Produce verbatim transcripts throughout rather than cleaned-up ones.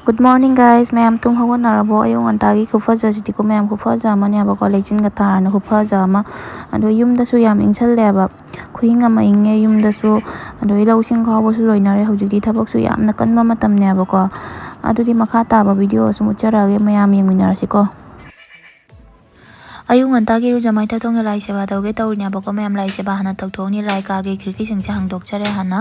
Good morning, guys. ꯃꯌꯥꯝ ꯇꯨꯝ ꯍꯧꯒꯠꯅꯔꯕꯣ? ꯑꯌꯨꯛ ꯉꯟꯇꯥꯒꯤ ꯈꯨꯐꯖꯁꯤꯗꯤꯀꯣ ꯃꯌꯥꯝ, ꯈꯨꯐꯖ ꯑꯃꯅꯦꯕꯀꯣ, ꯂꯩꯆꯤꯟꯒ ꯊꯥꯔꯅ ꯈꯨꯐꯖ ꯑꯃ꯫ ꯑꯗꯣ ꯌꯨꯝꯗꯁꯨ ꯌꯥꯝ ꯏꯪꯁꯜꯂꯦꯕ, ꯈꯨꯏꯪ ꯑꯃ ꯏꯪꯉꯦ ꯌꯨꯝꯗꯁꯨ꯫ ꯑꯗꯒꯤ ꯂꯧꯁꯤꯡ ꯈꯥꯎꯕꯁꯨ ꯂꯣꯏꯅꯔꯦ꯫ ꯍꯧꯖꯤꯛꯇꯤ ꯊꯕꯛꯁꯨ ꯌꯥꯝꯅ ꯀꯟꯕ ꯃꯇꯝꯅꯦꯕꯀꯣ꯫ ꯑꯗꯨꯗꯤ ꯃꯈꯥ ꯇꯥꯕ video ꯁꯨꯝ ꯎꯠꯆꯔꯛꯑꯒꯦ, ꯃꯌꯥꯝ ꯌꯦꯡꯃꯤꯟꯅꯔꯁꯤꯀꯣ꯫ ꯑꯌꯨꯛ ꯉꯟꯇꯥꯒꯤ ꯏꯔꯨꯖ ꯃꯥꯏꯊ ꯊꯣꯡꯅ ꯂꯥꯏ ꯁꯦꯕꯥ ꯇꯧꯒꯦ ꯇꯧꯔꯤꯅꯦꯕꯀꯣ ꯃꯌꯥꯝ꯫ ꯂꯥꯏ ꯁꯦꯕꯥ ꯍꯥꯟꯅ ꯇꯧꯊꯣꯛꯑꯅꯤ꯫ ꯂꯥꯏ ꯀꯥꯒꯤ ꯈꯤꯔꯀꯤꯁꯤꯡꯁꯦ ꯍꯥꯡꯗꯣꯛꯆꯔꯦ ꯍꯥꯟꯅ꯫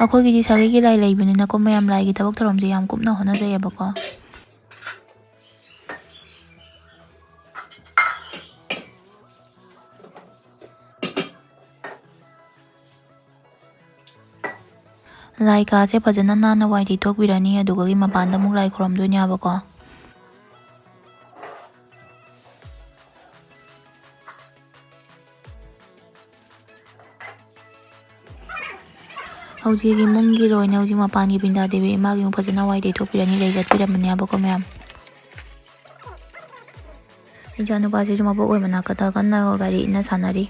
ꯑꯩꯈꯣꯏꯒꯤꯗꯤ ꯁꯥꯒꯩꯒꯤ ꯂꯥꯏ ꯂꯩꯕꯅꯤꯅꯀꯣ ꯃꯌꯥꯝ, ꯂꯥꯏꯒꯤ ꯊꯕꯛ ꯊꯧꯔꯝꯁꯦ ꯌꯥꯝ ꯀꯨꯞꯅ ꯍꯣꯠꯅꯖꯩꯌꯦꯕꯀꯣ꯫ ꯂꯥꯏ ꯀꯥꯁꯦ ꯐꯖꯅ ꯅꯥꯟꯅ ꯋꯥꯏ ꯇꯩꯊꯣꯛꯄꯤꯔꯅꯤ, ꯑꯗꯨꯒ ꯃꯄꯥꯟꯗ ꯑꯃꯨꯛ ꯂꯥꯏ ꯈꯨꯔꯝꯗꯣꯏꯅꯦꯕꯀꯣ꯫ ꯍꯧꯖꯤꯛ ꯏꯃꯨꯡꯒꯤ ꯂꯣꯏꯅ ꯍꯧꯖꯤꯛ ꯃꯄꯥꯟꯒꯤ ꯕ꯭ꯔꯤꯟꯗꯥ ꯗꯦꯕꯤ ꯏꯃꯥꯒꯤ ꯑꯃꯨꯛ ꯐꯖꯅ ꯋꯥꯏ ꯇꯩꯊꯣꯛꯄꯤꯔꯅꯤ, ꯂꯩ ꯀꯠꯄꯤꯔꯝꯕꯅꯦꯕꯀꯣ ꯃꯌꯥꯝ꯫ ꯏꯆꯥꯅꯨꯄꯥꯁꯤꯁꯨ ꯃꯕꯣꯛ ꯑꯣꯏ ꯃꯅꯥꯛꯇ ꯀꯟꯅ ꯒꯥꯔꯤ ꯏꯟꯅ ꯁꯥꯟꯅꯔꯤ꯫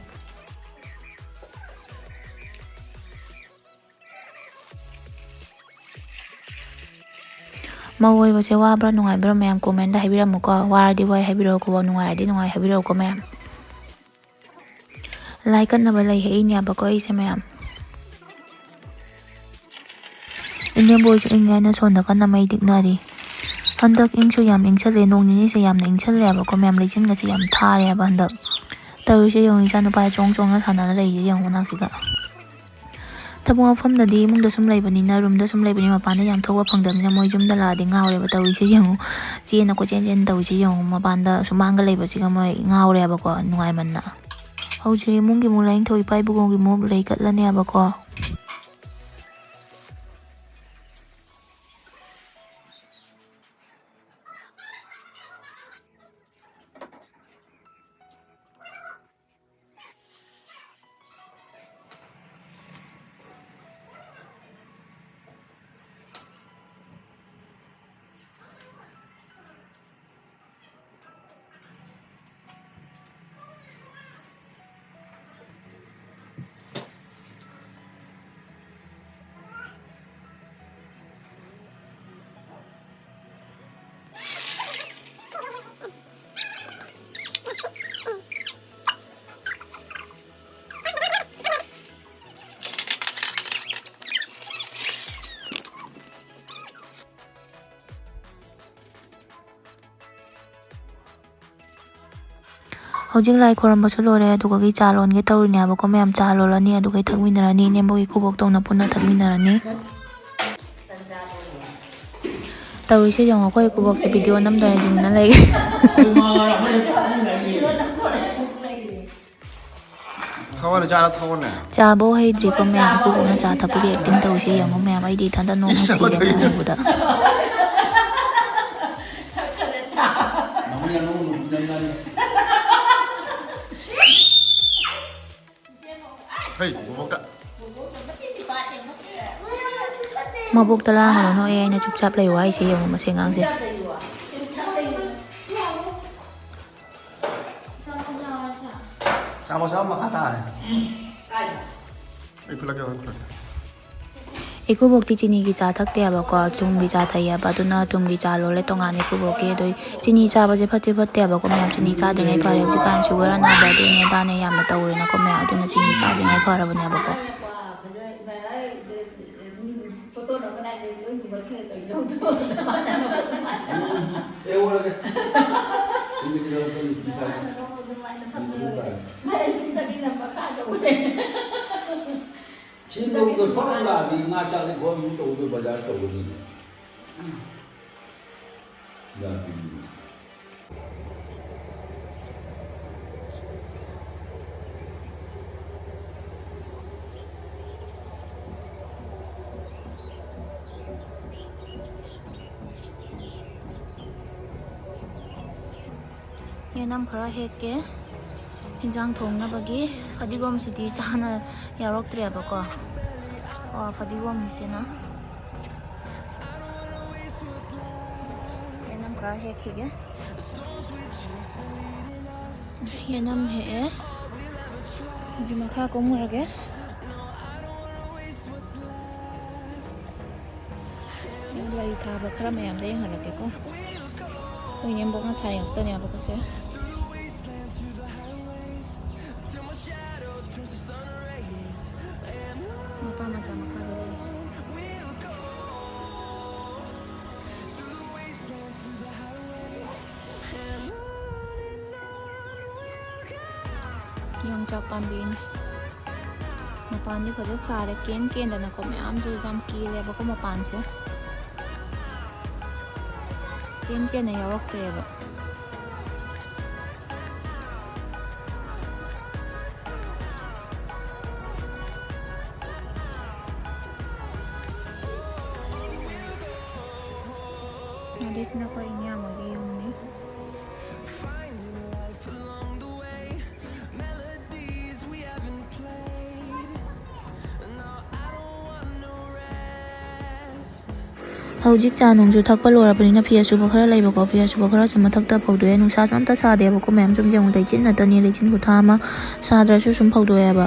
ꯃꯧ ꯑꯣꯏꯕꯁꯦ ꯋꯥꯕ꯭ꯔꯥ ꯅꯨꯡꯉꯥꯏꯕ꯭ꯔꯥ ꯃꯌꯥꯝ comment ꯍꯥꯏꯕꯤꯔꯝꯃꯨꯀꯣ꯫ ꯋꯥꯔꯗꯤ ꯋꯥꯏ ꯍꯥꯏꯕꯤꯔꯛꯎꯀꯣ, ꯅꯨꯡꯉꯥꯏꯔꯗꯤ ꯅꯨꯡꯉꯥꯏ ꯍꯥꯏꯕꯤꯔꯛꯎꯀꯣ ꯃꯌꯥꯝ꯫ ꯂꯥꯏ ꯀꯠꯅꯕ ꯂꯩ ꯍꯦꯛꯏꯅꯦꯕꯀꯣ ꯑꯩꯁꯦ ꯃꯌꯥꯝ꯫ ꯏꯅꯦꯝꯕꯣꯏꯁꯨ ꯏꯪꯉꯦ ꯍꯥꯏꯅ ꯁꯣꯝꯗ ꯀꯟꯅ ꯃꯩ ꯇꯤꯛꯅꯔꯤ꯫ ꯍꯟꯗꯛ ꯏꯪꯁꯨ ꯌꯥꯝ ꯏꯪꯁꯜꯂꯦ, ꯅꯣꯡ ꯅꯤꯅꯤꯁꯦ ꯌꯥꯝꯅ ꯏꯪꯁꯜꯂꯦꯕꯀꯣ ꯃꯌꯥꯝ, ꯂꯩꯆꯤꯟꯒꯁꯦ ꯌꯥꯝ ꯊꯥꯔꯦꯕ ꯍꯟꯗꯛ꯫ ꯇꯧꯔꯤꯁꯦ ꯌꯦꯡꯉꯨ, ꯏꯆꯥ ꯅꯨꯄꯥ ꯆꯣꯡ ꯆꯣꯡꯅ ꯁꯥꯟꯅꯔ ꯂꯩꯔꯤꯁꯦ ꯌꯦꯡꯉꯨ ꯃꯅꯥꯛꯁꯤꯗ꯫ ꯊꯕꯛ ꯃꯐꯝꯗꯗꯤ ꯏꯃꯨꯡꯗ ꯁꯨꯝ ꯂꯩꯕꯅꯤꯅ, ꯔꯨꯝꯗ ꯁꯨꯝ ꯂꯩꯕꯅꯤꯅ, ꯃꯄꯥꯟꯗ ꯌꯥꯝ ꯊꯣꯛꯄ ꯐꯪꯗꯕꯅꯤꯅ ꯃꯣꯏ ꯌꯨꯝꯗ ꯂꯥꯛꯑꯗꯤ ꯉꯥꯎꯔꯦꯕ ꯇꯧꯔꯤꯁꯦ ꯌꯦꯡꯉꯨ꯫ ꯆꯦꯟꯅ ꯀꯣꯏꯆꯦꯟ ꯆꯦꯟ ꯇꯧꯔꯤꯁꯦ ꯌꯦꯡꯉꯨ, ꯃꯄꯥꯟꯗ ꯁꯨꯃꯥꯡꯒ ꯂꯩꯕꯁꯤꯒ ꯃꯣꯏ ꯉꯥꯎꯔꯦꯕꯀꯣ ꯅꯨꯡꯉꯥꯏꯃꯟꯅ꯫ ꯍꯧꯖꯤꯛ ꯏꯃꯨꯡꯒꯤ ꯑꯃꯨꯛ ꯂꯥꯏꯅꯤꯡꯊꯧ ꯏꯄꯥ ꯏꯕꯨꯡꯉꯣꯒꯤ ꯑꯃꯨꯛ ꯂꯩ ꯀꯠꯂꯅꯦꯕꯀꯣ꯫ ꯍꯧꯖꯤꯛ ꯂꯥꯏ ꯈꯣꯏꯔꯝꯕꯁꯨ ꯂꯣꯏꯔꯦ, ꯑꯗꯨꯒꯒꯤ ꯆꯥ ꯂꯣꯟꯒꯦ ꯇꯧꯔꯤꯅꯦꯕꯀꯣ ꯃꯌꯥꯝ꯫ ꯆꯥ ꯂꯣꯜꯂꯅꯤ, ꯑꯗꯨꯒ ꯊꯛꯃꯤꯟꯅꯔꯅꯤ, ꯏꯅꯦꯝꯕꯣꯛ ꯏꯀꯨꯕꯣꯛ ꯇꯧꯅ ꯄꯨꯟꯅ ꯊꯛꯃꯤꯟꯅꯔꯅꯤ꯫ ꯇꯧꯔꯤꯁꯦ ꯌꯦꯡꯉꯣ, ꯑꯩꯈꯣꯏ ꯏꯀꯨꯕꯣꯛꯁꯦ ꯚꯤꯗꯤꯑꯣ ꯅꯝꯗꯅ ꯌꯨꯡꯅ ꯂꯩ꯫ ꯊꯧꯍꯜꯂꯦ, ꯆꯥꯔ ꯊꯧꯍꯜꯂꯦ꯫ ꯆꯥꯕꯧ ꯍꯩꯇ꯭ꯔꯤꯀꯣ ꯃꯌꯥꯝ, ꯏꯀꯨꯕꯣꯛꯅ ꯆꯥ ꯊꯛꯄꯒꯤ ꯑꯦꯛꯇꯤꯡ ꯇꯧꯔꯤꯁꯦ ꯌꯦꯡꯉꯣ ꯃꯌꯥꯝ, ꯑꯩꯗꯤ ꯏꯊꯟꯇ ꯅꯣꯛꯅ ꯁꯤꯔꯦ ꯃꯌꯥꯝ ꯎꯕꯗ꯫ ꯍꯩ, ꯕꯣꯕꯣꯛꯇ꯫ ꯃꯕꯣꯛꯇ ꯂꯥꯡꯒꯅꯨ, ꯅꯣꯛꯑꯦ ꯑꯩꯅ ꯆꯨꯞꯆꯥꯞ ꯂꯩꯌꯨ ꯍꯥꯏꯁꯦ ꯌꯦꯡꯉꯣ ꯃꯁꯤ ꯑꯉꯥꯡꯁꯦ꯫ ꯆꯥꯃꯁ ꯑꯃ ꯃꯈꯥ ꯇꯥꯔꯦ꯫ ꯑꯩ ꯈꯨꯠꯂꯛꯀꯦ, ꯑꯩ ꯈꯨꯠꯂꯛꯀꯦ꯫ ꯏꯀꯨꯕꯣꯛꯇꯤ ꯆꯤꯅꯤꯒꯤ ꯆꯥ ꯊꯛꯇꯦ ꯍꯥꯏꯕꯀꯣ, ꯊꯨꯝꯒꯤ ꯆꯥ ꯊꯛꯑꯦ ꯍꯥꯏꯕ, ꯑꯗꯨꯅ ꯊꯨꯝꯒꯤ ꯆꯥ ꯂꯣꯜꯂꯦ ꯇꯣꯉꯥꯟꯅ ꯏꯀꯨꯕꯣꯛꯀꯤ꯫ ꯑꯗꯨ ꯆꯤꯅꯤ ꯆꯥꯕꯁꯦ ꯐꯠꯇꯦ ꯐꯠꯇꯦ ꯍꯥꯏꯕꯀꯣ ꯃꯌꯥꯝ, ꯆꯤꯅꯤ ꯆꯥꯗ꯭ꯔꯤꯉꯩ ꯐꯔꯦ꯫ ꯍꯧꯖꯤꯛꯀꯥꯟ ꯁꯨꯒꯔ ꯑꯅꯥꯕ ꯑꯗꯨꯅꯦ ꯑꯗꯥꯅꯦ ꯌꯥꯝꯅ ꯇꯧꯔꯦꯅꯀꯣ ꯃꯌꯥꯝ, ꯑꯗꯨꯅ ꯆꯤꯅꯤ ꯆꯥꯗ꯭ꯔꯤꯉꯩ ꯐꯔꯕꯅꯦꯕꯀꯣ꯫ ꯁꯤ ꯂꯧꯗꯣ ꯊꯣꯛꯂꯛꯑꯗꯤ ꯉꯥ ꯆꯥꯛꯁꯦ ꯒꯣꯜ ꯑꯃꯨꯛ ꯇꯧꯗꯣꯏ ꯕꯖꯥꯔ ꯇꯧꯕꯅꯤ꯫ ꯌꯥꯗꯦ꯫ ꯌꯦꯅꯝ ꯈꯔ ꯍꯦꯛꯀꯦ꯫ ꯍꯤꯟꯖꯥꯡ ꯊꯣꯡꯅꯕꯒꯤ ꯐꯗꯤꯒꯣꯝꯁꯤꯗꯤ ꯆꯥꯅ ꯌꯥꯎꯔꯛꯇ꯭ꯔꯦꯕꯀꯣ꯫ ꯑꯣ, ꯐꯗꯤꯒꯣꯝꯁꯤꯅ꯫ ꯌꯦꯅꯝ ꯈꯔ ꯍꯦꯛꯈꯤꯒꯦ꯫ ꯌꯦꯅꯝ ꯍꯦꯛꯑꯦ꯫ ꯍꯧꯖꯤꯛ ꯃꯈꯥ ꯀꯨꯝꯃꯨꯔꯒꯦ꯫ ꯁꯤ ꯂꯩ ꯊꯥꯕ ꯈꯔ ꯃꯌꯥꯝꯗ ꯌꯦꯡꯍꯜꯂꯛꯀꯦꯀꯣ꯫ ꯑꯩꯈꯣꯏ ꯏꯅꯦꯝꯕꯣꯛꯅ ꯊꯥꯏ ꯉꯥꯛꯇꯅꯦꯕꯀꯣ ꯁꯦ꯫ ꯃꯄꯥ ꯃꯆꯥ ꯃꯈꯥꯗ ꯂꯩ꯫ ꯌꯣꯡꯆꯥꯛ ꯄꯥꯝꯕꯤꯅꯤ꯫ ꯃꯄꯥꯟꯗꯤ ꯐꯖ ꯁꯥꯔꯦ, ꯀꯦꯟ ꯀꯦꯟꯗꯅꯀꯣ, ꯃꯌꯥꯝꯁꯦ ꯌꯥꯝ ꯀꯦꯜꯂꯦꯕꯀꯣ ꯃꯄꯥꯟꯁꯦ꯫ ꯀꯦꯟ ꯀꯦꯟꯅ ꯌꯥꯎꯔꯛꯇ꯭ꯔꯦꯕ꯫ ꯑꯗꯩꯁꯤꯅ ꯑꯩꯈꯣꯏ ꯏꯅꯦ ꯑꯃꯒꯤ ꯌꯨꯝꯅꯤ꯫ ꯍꯧꯖꯤꯛ ꯆꯥ ꯅꯨꯡꯁꯨ ꯊꯛꯄ ꯂꯣꯏꯔꯕꯅꯤꯅ ꯐꯤ ꯑꯁꯨꯕ ꯈꯔ ꯂꯩꯕꯀꯣ, ꯐꯤ ꯑꯁꯨꯕ ꯈꯔꯁꯦ ꯃꯊꯛꯇ ꯐꯧꯗꯣꯛꯑꯦ꯫ ꯅꯨꯡꯁꯥꯁꯨ ꯑꯝꯇ ꯁꯥꯗꯦꯕꯀꯣ ꯃꯌꯥꯝ, ꯁꯨꯝ ꯌꯦꯡꯉꯨ, ꯂꯩꯆꯤꯟ ꯉꯥꯛꯇꯅꯤ, ꯂꯩꯆꯤꯟ ꯈꯨꯊꯥ ꯑꯃ꯫ ꯁꯥꯗ꯭ꯔꯁꯨ ꯁꯨꯝ ꯐꯧꯗꯣꯛꯑꯦꯕ꯫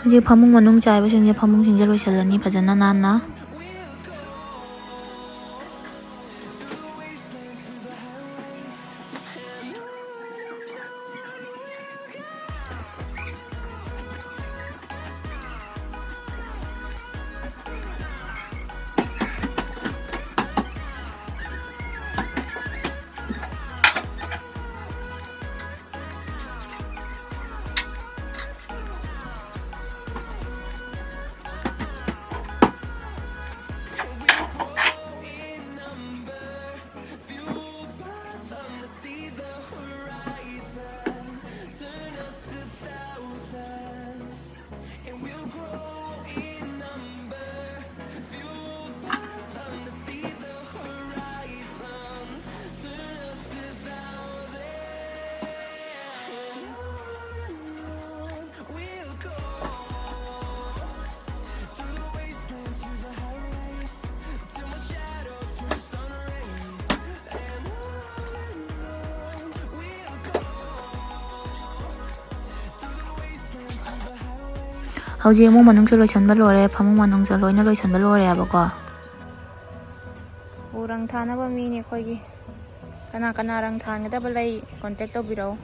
ꯍꯧꯖꯤꯛ ꯐꯃꯨꯡ ꯃꯅꯨꯡ ꯆꯥꯏꯕꯁꯤꯡꯁꯦ, ꯐꯃꯨꯡꯁꯤꯡꯁꯦ ꯂꯣꯏꯁꯤꯜꯂꯅꯤ ꯐꯖꯅ ꯅꯥꯟꯅ꯫ ꯍꯧꯖꯤꯛ ꯏꯃꯨꯡ ꯃꯅꯨꯡꯁꯨ ꯂꯣꯏꯁꯟꯕ ꯂꯣꯏꯔꯦ, ꯐꯃꯨꯡ ꯃꯅꯨꯡꯁꯨ ꯂꯣꯏꯅ ꯂꯣꯏꯁꯟꯕ ꯂꯣꯏꯔꯦꯕꯀꯣ꯫ ꯎꯔꯪ ꯊꯥꯅꯕ ꯃꯤꯅꯤ ꯑꯩꯈꯣꯏꯒꯤ꯫ ꯀꯅꯥ ꯀꯅꯥ ꯔꯪ ꯊꯥꯟꯒꯗꯕ ꯂꯩ, contact ꯇꯧꯕꯤꯔꯛꯎ꯫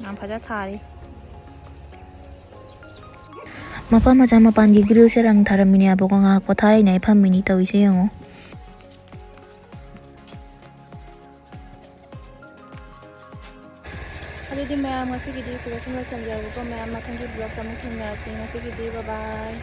ꯌꯥꯝ ꯐꯖ ꯊꯥꯔꯤ꯫ ꯃꯄꯥ ꯃꯆꯥ ꯃꯄꯥꯟꯒꯤ ꯒ꯭ꯔꯤꯜꯁꯦ ꯔꯪ ꯊꯥꯔꯝꯃꯤꯅꯦ, ꯑꯕꯣꯛꯀ ꯉꯥꯏꯍꯥꯛ ꯄꯣꯊꯥꯔꯤꯅꯦ꯫ ꯑꯩ ꯐꯝꯃꯤꯅꯤ ꯇꯧꯔꯤꯁꯦ ꯌꯦꯡꯉꯣ꯫ ꯑꯗꯨꯗꯤ ꯃꯌꯥꯝ, ꯉꯁꯤꯒꯤꯗꯤ ꯁꯤꯗ ꯁꯨꯝ ꯂꯣꯏꯁꯤꯟꯖꯔꯒꯦꯀꯣ꯫ ꯃꯌꯥꯝ, ꯃꯊꯪꯒꯤ vlogꯇ ꯑꯃꯨꯛ ꯊꯦꯡꯅꯔꯁꯤ꯫ ꯉꯁꯤꯒꯤꯗꯤ bye bye꯫